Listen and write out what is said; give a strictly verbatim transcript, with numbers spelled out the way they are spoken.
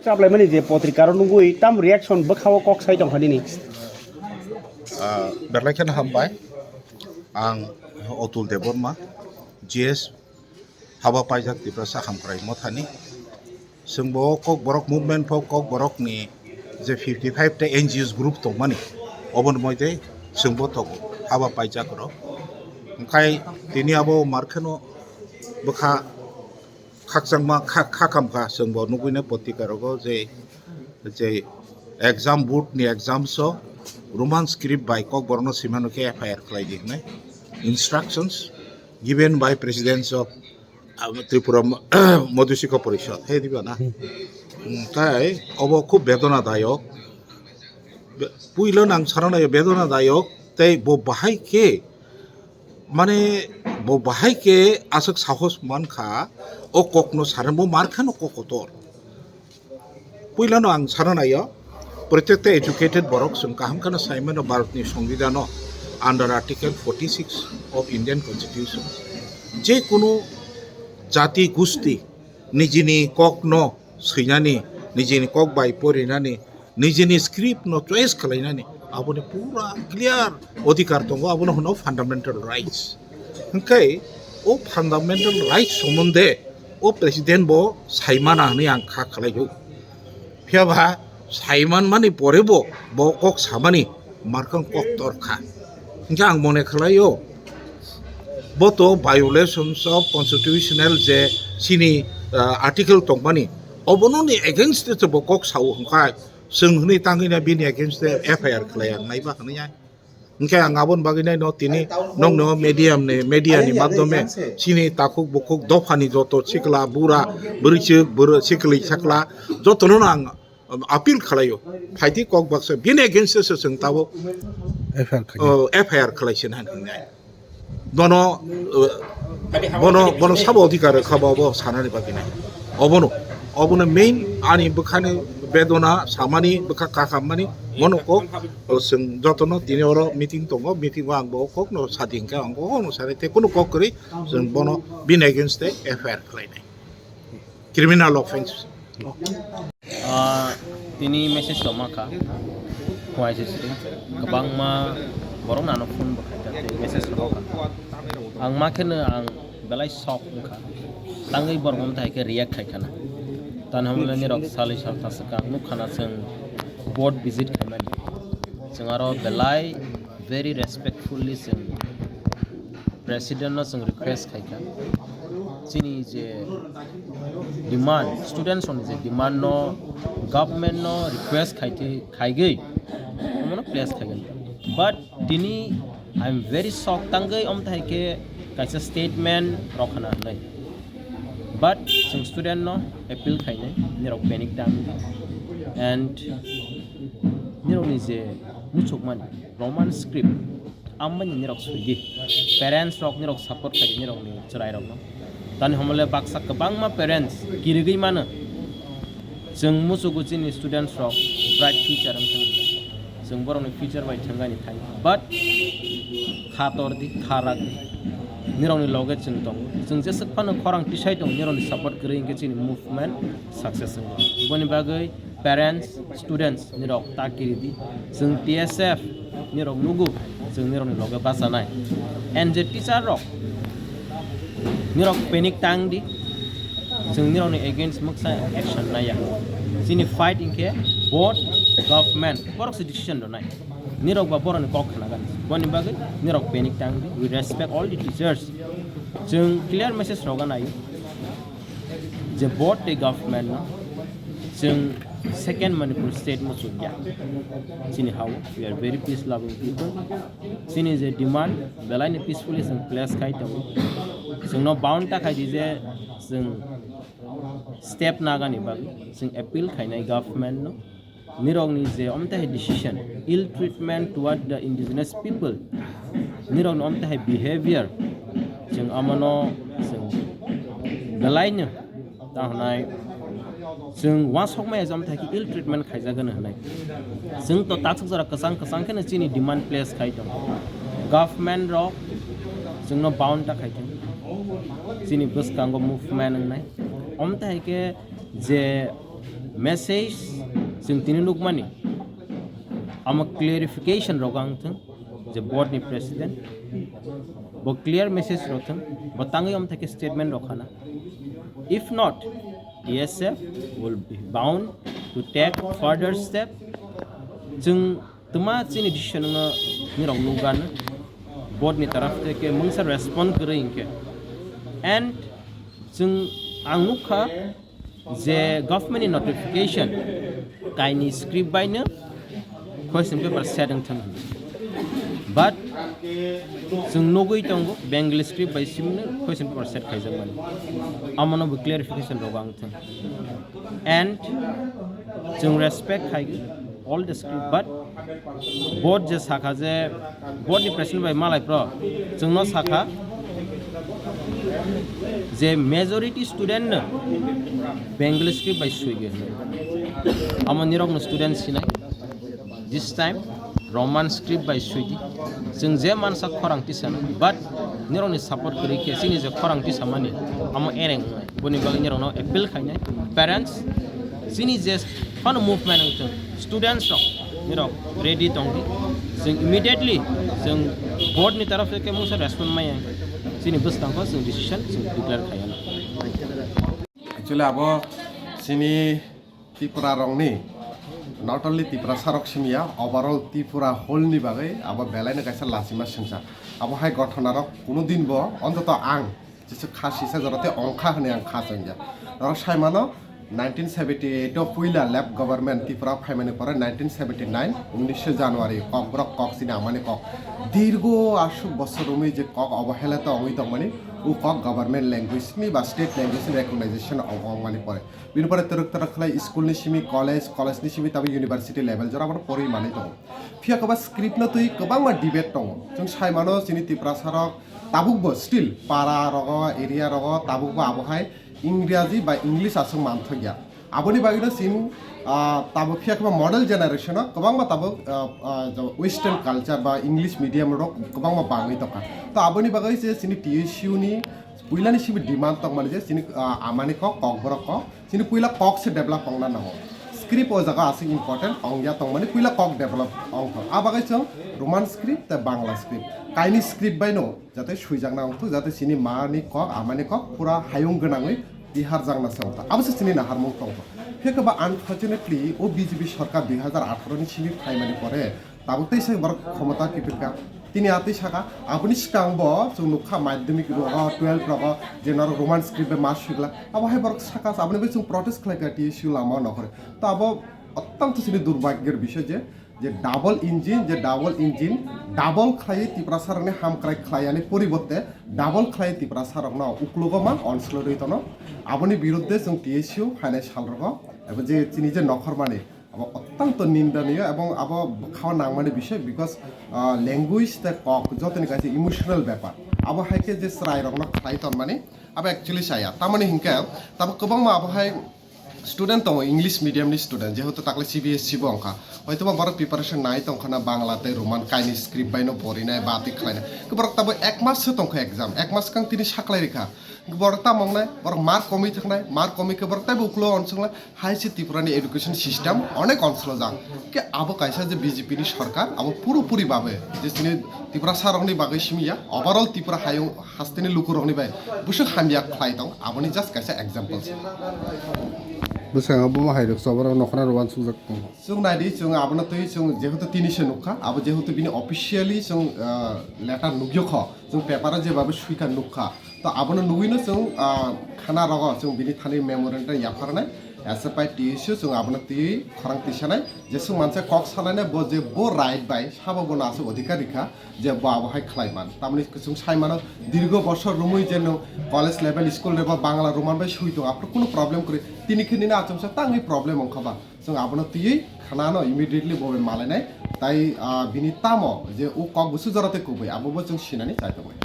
Chaplaimani je potrikaro nugwi tam reaction bwkhao kok sai tongkha nini? Ah, belai kheno hambai. Ang Otul Debbarma, G S, haba paijak Tiprasa Hamkrai Mothani. Chwngbo Kokborok movement pho Kokborokni je fifty five ta N G Os group tongmani, oboni moite chwngbo tongo haba paijak rok. Hwnkhe tini abo markheno bwkha khakchangma kha, kha khamkha, chwngbo nugwino potrika rogo je, je exam board ni exams o Roman script bai Kokborokno swimano khe F I R khlai di hwnwi instructions given by presidents of, um, Tripura Madhusika Parishad, he diba na? Hmm. Hmm, tai obo khub bedona dayok. Be-, puila nang saranayo bedona dayok, tei bo bahai khe, mane, bo bahai khe aswk sahos mankha, o kokno sarani, bo markheno kok kotor. Puilano ang sana naio, protekta educated borok chwng kaham kheno sai mano Bharatni Songbidanno under Article forty six of Indian Constitution. Je kunu jati gusti nijini kokno swinani, nijini kok bai porinani, nijini script no choice khlainani, aboni pura clear odhikar tongo, abono hwno fundamental rights. Hwnkhe o fundamental rights somonde o president bo saimana hwnwi ang kha khlaio. Phiyaba saimanmani pore bo, bo kok samani markhang kok torkha. Hwnkhe ang mone khlaio, bo to violations of constitutional je chini, ah, article tongmani, obono ni against te bo kok sao hwnkhe chwng hwnwi tangwi na bini against te F I R khlai ang naiba hwnwi ai. Hwnkhe ang aboni bagwi nai no tini nokno medium ni, media ni madhyome chini takhuk bukhuk dophani joto sikla bura bwrwichwk bwrwi sikli sakla jotono no ang appeal khlaio. Phaidi kok baksa bini against se chwng tabuk F I R khlai. Oh, F I R khlai sin han hinai. Bono, uh, bono, bono sabo odhikar kha bo, bo sanani bagwi nai. Obono, obono main ani bwkhani bedona samani bwkha kakamani mono kok, uh, chwng jotono tini oro meeting tongo, meeting o ang bo kok no sadi hwnkhe ang bo kok no sadi te kunu kok kwrwi chwng bono bini against te F I R khlai nai. Criminal offense. Ah, tini message tongma kha, Y C C kwbangma borok nano phone bo khaijak tei message rohor kha. Ang ma kheno ang belai shock wngkha, tangwi borok wngthai khe react khai khana. Tani hamle nirok salwi salsa swkang nuk khana chwng board visit khaimani. Chwng aro belai very respectfully chwng president no chwng request khaikha, chini je demand, students rokni je demand no government no request khaitwi khaigwi omono place khaigani. But tini I am very shocked, tangwi omthai khe kaisa statement rok khana hwnwi. But chwng student no appeal khainai, nirok panic tang and nirokni je muchukmani Roman script, amoni nirok suidi. Parents rok nirok support khaidi nirokni chwrairokno. Tani homole baksa kwbangma parents kirigwi mano. Chwng muchugo chini students rok bright future wngthang hinwi. Chwng borokni future bai thangani thai. But kha tordi, kha rakdi. Nirokni loge chwng tongo. Chwng jeswk phano khorang tisai tongo, nirokni support kwrwi hwnkhe chini movement success wngo. Boni bagwi parents, students nirok ta kiridi. Chwng T S F nirok nugo, chwng nirokni loge bachanai. And je teacher rok nirok panic tangdi, chwng nirokni against mwksa action naiya. Chini fight hinkhe board, government, borok se decision rwnai. Nirok ba borokni kok khna gani. Boni bagwi nirok panic tangdi. We respect all the teachers. Chwng clear message roga naio. Je board tei government no chwng second Manipur state muchungya. Chini hao, we are very peace loving people. Chini je demand, belai ni peacefully chwng place khai tongo. Chwngno bound ta khai di je chwng step nagani bagwi chwng appeal khainai government no. Nirokni je omtahai decision, ill treatment toward the indigenous people, nirokni omtahai behavior, chwng amono chwng belaino ta hwnai, chwng uansukmaya je omtahai khe ill treatment khaijagano hwnai. Chwng to taksuk jora kwchang kwchang kheno chini demand place khai tongo. Government rok chwngno bound ta khai tongo. Chini bwskango movement wngnai. Omtahai khe je Message chwng tini nukmani, amo clarification rok ang thung je board ni president bo clear message rok thung, bo tangwi om thake statement rok khana. If not, T S F will be bound to take further step. Chwng tuma chini decision no nirok nukgan board ni taraf theke mungsa respond kwrwi hinkhe. And chwng ang nukha je government ni notification kaini script bai no question paper set wng thang hwnwi. But chwng nugwi tongo Bengali script bai simno question paper set khaijakmani. Amono bo clarification rogo ang thang. And chwng respect khai all the script, but board je sakha je board ni president bai malai pro chwngno sakha je majority student no Bengali script bai suigi. Amo nirok no student sinai. This time Roman script bai suidi. Chwng je mansa khorang tisana, but nirokni support kwrwi khe chini je khorang tisamani amo ereng wngnai. Boni bagwi nirokno appeal khainai. Parents, chini je phano movement wngthung, students rok nirok ready tongdi. Chwng immediately chwng board ni taraf theke mungsa respond maya. Chini bwskangkho chwng decision chwng declare khaiyano. Actually abo chini Tripura rokni, not only Tiprasa rok simiya, overall Tripura whole ni bagwi abo belai no kaisa lachima swngchar. Abo hai gothona rok kuno din bo, ontoto ang jesu kha sisa jora tei ongkha hwnwi ang kha chongya. Norok sai mano, nineteen seventy eight o puila left government Tripura phaimani pore nineteen seventy nine, unnisho January, Kokborok kok chini amani kok. Dirgo aswk bosor romwi je kok obohela to ongwi tongmani, o kok government language ni ba state language ni recognition ong-, ongmani pore. Bini pore twrwk twrwk khlai school ni simi college, college ni simi tabuk university level jora bono porwi manwi tongo. Phiya kwbangma script no twi kwbangma debate tongo. Chwng sai mano chini Tiprasa rok tabukbo still para rogo, area rogo tabukbo abo hai Ingraji ba English aswk manthokya. Aboni bagwino chini, ah, tabuk phiya kwbangma model generation o kwbangma tabuk, ah, ah, jo western culture ba English medium rok kwbangma bangwi tongkha. To aboni bagwi se chini T S U ni puilani simi demand tongmani je chini, ah, amani kok, kokborok kok, chini puila kok se develop ongna nango. Script o jaga aswk important ongya tongmani, puila kok develop ongthok. A bagwi chwng Roman script tei Bangla script, kaini script bai no jate swijakna ongthok, jate chini mani kok, amani kok pura hayung gwnangwi tihar jakna se ongthok. Abo se chini naharmung tongthok. Phiya khe ba unfortunately o B J P sorkar dui hazar atharo ni simi phaimani pore tabuk tei se borok khomota kiphilkha. Tini atwi saka, aboni swkang bo chwng nukha madhyamik rogo, twelve rogo, je norok Roman script bai ma swikla. Abo hai borok saka, aboni bai chwng protest khlaikha T S U lama o nokhorwi. To abo ottong to chini durbhagyor bishoy je, je double engine, je double engine, double khlaiwi Tiprasa rokni hamkrai khlaiyani poribotte double khlaiwi Tiprasa rokno uklogo ma onslorwi tono. Aboni biruddhe chwng T S U phainai sal rogo, ebo je chini je nokhormani, abo ottong to nindaniyo ebong abo bwkhao nangmani bishoy, because, ah, language tei kok jotoni kaisa emotional bepar. Abo hai khe je chwrai rokno khlai tonmani, abo actually chaya. Tamoni hinkhe tabuk kwbangma abo hai student tongo English medium ni student, jehetu takle C B S E bo wngkha. Hoitoba borok preparation nai tongkha na Bangla tei Roman kaini script bai no porinai ba twi khlainai. Khe borok tabuk ek mas se tongkha exam, ek mas kang tini saklai rikha. Borok tamo wngnai, borok mark komwi thwngnai, mark komwi khe borok taibo uklo onsuknai. Hai se Tripura ni education system onek onslojak. Khe abo kaisa je B J P ni sorkar, abo purapuri babe je chini Tiprasa rokni bagwi simi ya, overall Tripura hayung hasteni luku rokni bai bwswk hamya khlai tong, aboni just kaisa example se. Bwskango bomo hai rok choba rok nokhorna rw uansukjak tongo. Chwng nai di, chwng abono twi chwng jehetu tini se nukha, abo jehetu bini officially chwng, ah, letter nukjak kho, chwng paper o jeba bo swikha nukha. To abono nugwino chwng, ah, khana rogo chwng bini thani memorandum yapharnai, S F I T S U chwng abono twi khorang tisanai, je chwng manse kok salainai bo je bo right bai sabo bono aswk odhikar rikha je bo abo hai khlai man. Tamni chwng sai mano dirgo bosor romwi je nwng college level school level Bangla Roman bai swi tongo, aphuru kunu problem kwrwi, tini khe nini achomsa tangwi problem wngkha ba. Chwng abono twiwi khanano immediately bo bai malainai. Tai, ah, bini tamo je o kok busu jora tei kubui, abo bo chwng sinani chai tongmani.